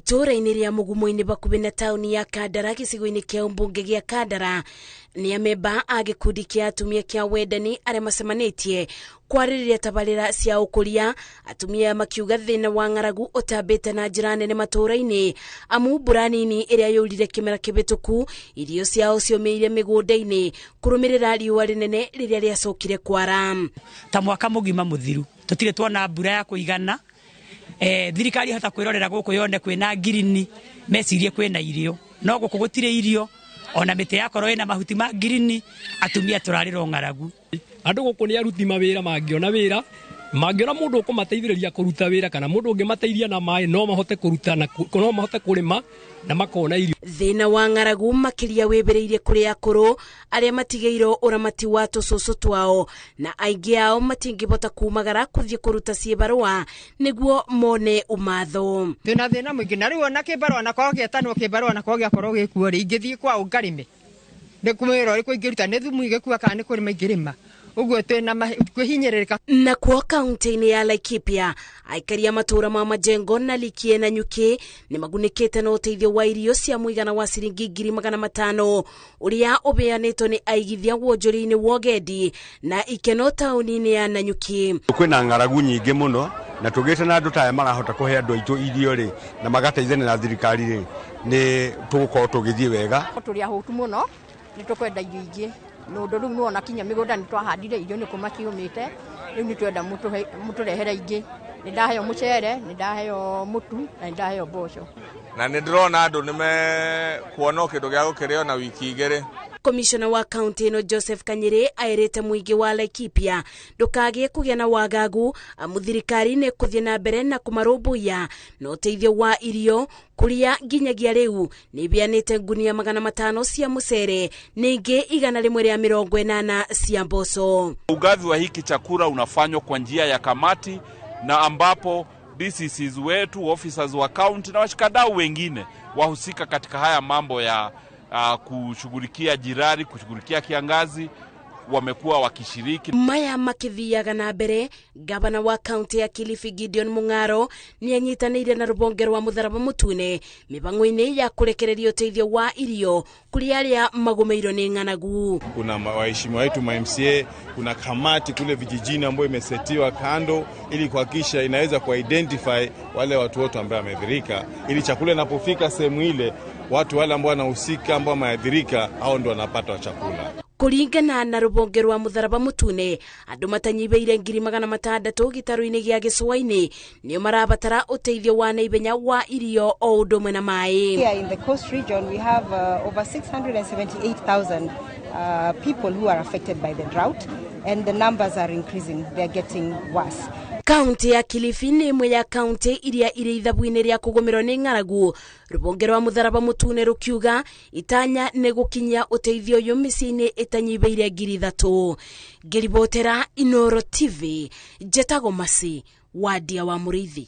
Itũũra-inĩ rĩa Mũgumo-inĩ bakuhĩ na taũni ya Kandara gĩcigo-inĩ kĩa ũmbunge gĩa Kandara, nĩ amemba a gĩkundi kĩa atumia kĩa wendani arĩa macemanĩtie kwarĩrĩria tabarĩra cia ũkũria. Atumia makiuga thĩna wa ng'aragu ũtambĩte na njĩra nene matũũra-inĩ, amu mbura nini ĩrĩa yurire kĩmera kĩhĩtũku, irio ciao ciũmĩire mĩgũnda-inĩ kũrũmĩrĩra riũa rĩnene rĩrĩa rĩacokire kwara. Ta mwaka mũgima mũthiru tũtirĩ tuona mbura ya kũigana. Thirikari hota kwĩrorera gũkũ yone kwĩna ngirini, mecirie kwĩna irio, no gũkũ gũtirĩ irio. Ona mĩtĩ yakorwo ĩna mahuti ma ngirini, atumia tũrarĩrwo ng'aragu. Andũ gũkũ nĩ aruti mawĩra, mangĩona wĩra, mangĩona mũndũ ũkũmateithĩrĩria kũruta wĩra kana mũndũ ũngĩmateithia na maĩ, no mahote kũruta na no mahote kũrĩma na makona irio. Thĩna wa ng'aragu makĩria wĩbĩrĩirie kũrĩ akũrũ arĩa matigĩirwo ũramati wa tũcũcũ twao, na aingĩ ao matingĩbota kumagara kũthiĩ kũruta ciĩbarũa nĩguo mone umatho. Twĩna thĩna mũingĩ, na rĩu ona kĩbarũa na korwo gĩetanwo kĩbarũa na korwo gĩakorwo gĩkuo rĩ, ingĩthiĩ kwa ngarĩme nĩ kwĩra ũrĩkũ ingĩruta, nĩ thumu igĩkua kana nĩ kũrĩma ingĩrĩma? Ũguo twĩna kwĩhinyĩrĩrĩka. Nakuo kaunti-inĩ ya Laikipia, aikari a matũũra ma Majengo na Likie na Nyuki nĩ magunĩkĩte na ũteithio wa irio cia mũigana wa ciringi 500,000 ũrĩa ũbeanĩtwo nĩ aigithia wonjoria-inĩ wa ũgendi na ikeno taũni-inĩ ya Nanyuki. Kwĩna ng'aragu nyingĩ mũno, na tũgĩte na andũ ta aya marahota kũhe andũ aitũ irio rĩ, na magateithania na thirikari rĩ, nĩ tũgũkorwo tũgĩthiĩ wega. Tũrĩ ahũtu mũno, nĩ tũkwenda irio ingĩ, nĩ ũndũ rĩu nĩwona kinya mĩgũnda nĩ twahandire irio nĩ kũma ciũmĩte. Rĩu nĩ twenda mũtũrehere ingĩ. Nĩ ndaheo mũcere, nĩ ndaheo mũtu na nĩ ndaheo mboco. Na nĩ ndĩrona andũ nĩ mekuona kĩndũ gĩa gũkĩrĩo na wiki 2. Komishona wa kaunti ĩno Joseph Kanyiri aĩrĩte mũingĩ wa Laikipia ndũkagĩe kũgĩa na wagagu, amu thirikari nĩ kũthiĩ na mbere na kũmarũmbũiya na ũteithio wa irio, kũrĩa nginyagia rĩu nĩ ĩbeanĩte ngunia 500 cia mũcere, ningĩ 180 cia mboco. Ugavi wa hiki chakula unafanywa kwa njia ya kamati, na ambapo DCCs wetu, officers wa county na washikadau wengine wahusika katika haya mambo ya kushughulikia jirani, kushughulikia kiangazi, wamekuwa wakishiriki. Maya makithiaga na mbere, gavana wa kaunti ya Kilifi Gideon Mung'aro nĩ anyitanĩire na rũhonge rwa mũtharaba mũtune mĩbango-inĩ ya kũrekereria ũteithio wa irio kũrĩ arĩa magũmĩirwo nĩ ng'anagu. Kuna waheshimiwa wetu ma MCA, kuna kamati kule vijijini ambayo imesetiwa kando ili kuhakikisha inaweza kuidentify wale watu wote ambao wameathirika, ili chakula inapofika sehemu ile, watu wale ambao wanahusika, ambao wameathirika, hao ndio wanapata chakula. Kũringana na rũhonge rwa mũtharaba mũtune, andũ matanyihĩire 600,000 gĩtarũ-inĩ gĩa gĩcũa-inĩ nĩo marabatara ũteithio wa naihenya wa irio o ũndũ ũmwe na maĩ. Here in the coast region we have over 678,000 people who are affected by the drought, and the numbers are increasing, they are getting worse. Kaunti ya Kilifi nĩ ĩmwe ya kaunti iria irĩ ithabu-inĩ rĩa kũgũmĩrwo nĩ ng'aragu. Rũhonge rwa mũtharaba mũtune rũkiuga itanya nĩ gũkinyia ũteithio ũyũ mĩciĩ-inĩ ĩtanyihĩire 3,000. Ngĩribotera Inooro TV, njetagwo Masi Wadia wa Mũrĩithi.